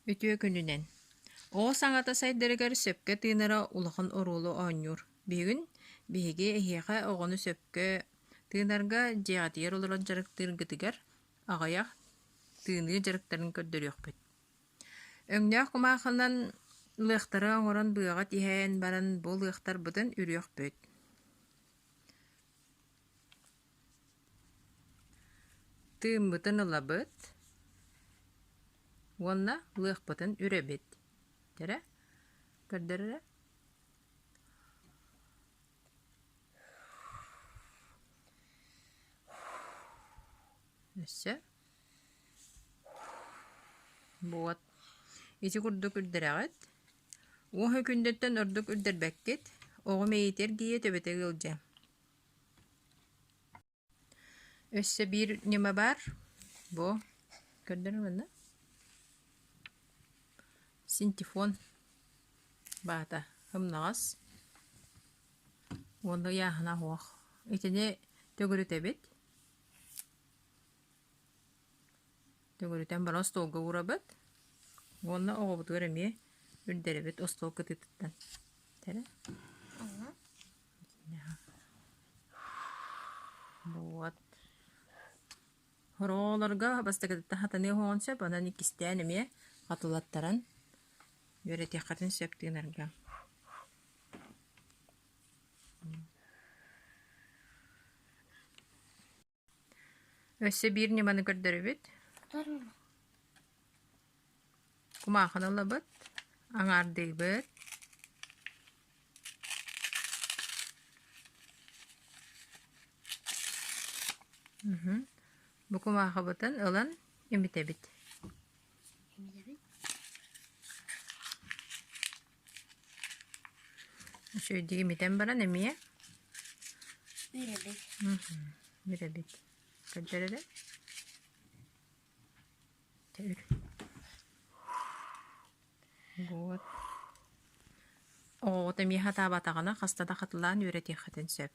Үтүө күнүнэн! Оҕо саҥата сайдарыгар сөпкө тыынара улахан оруолу оонньуур. Бүгүн биһиги эһиэхэ оҕону сөпкө тыынарга дьиэҕитигэр олорон дьарыктыыргытыгар аҕыйах тыыныы дьарыктарын көрдөрүөхпүт. Өҥнөөх кумаахынан лыахтары оҥорон быаҕа тиһэн баран бу лыахтарбытын үрүөхпүт. Тыыммытын ылабыт уонна лыахпытын үрэбит. Эрэ, көрдөр эрэ. Өссө. Вот. Ити курдук үрдэрэҕит. Уоһу күндэттэн ордук үрдэрбэккит. Оҕо мэйиитэ эргийэ төбөтө ыалдьа. Өссө биир ньыма баар. Бу көрдөрүҥ манна. Синтифон баата ымнаҕас уонна ыйааһына суох. Итини төгүрүтэбит. Төгүрүтэн баран остуолга уурабыт уонна оҕобутугар эмиэ үрдэрэбит остуол кытыытыттан. Тэрэ. Вот. Оҕолорго бастакытыттан хатаныа уһуоҕун сөп, онон иккистээн эмиэ хатылаттаран үөрэтиэххитин сөп тыынарга. Өссө биир ньыманы көрдөрөбүт. Кумаахыны ылабыт, аҥаардыыбыт. Бу кумаахыбытын ылан имитэбит. Үчүгэйдик имитэн баран эмиэ Үрэбит. Үрэбит. Көрдөр эрэ. Үр. Вот. Оҕоҕут эмиэ хатаабатаҕына хаста да хатылаан үөрэтиэххитин сөп.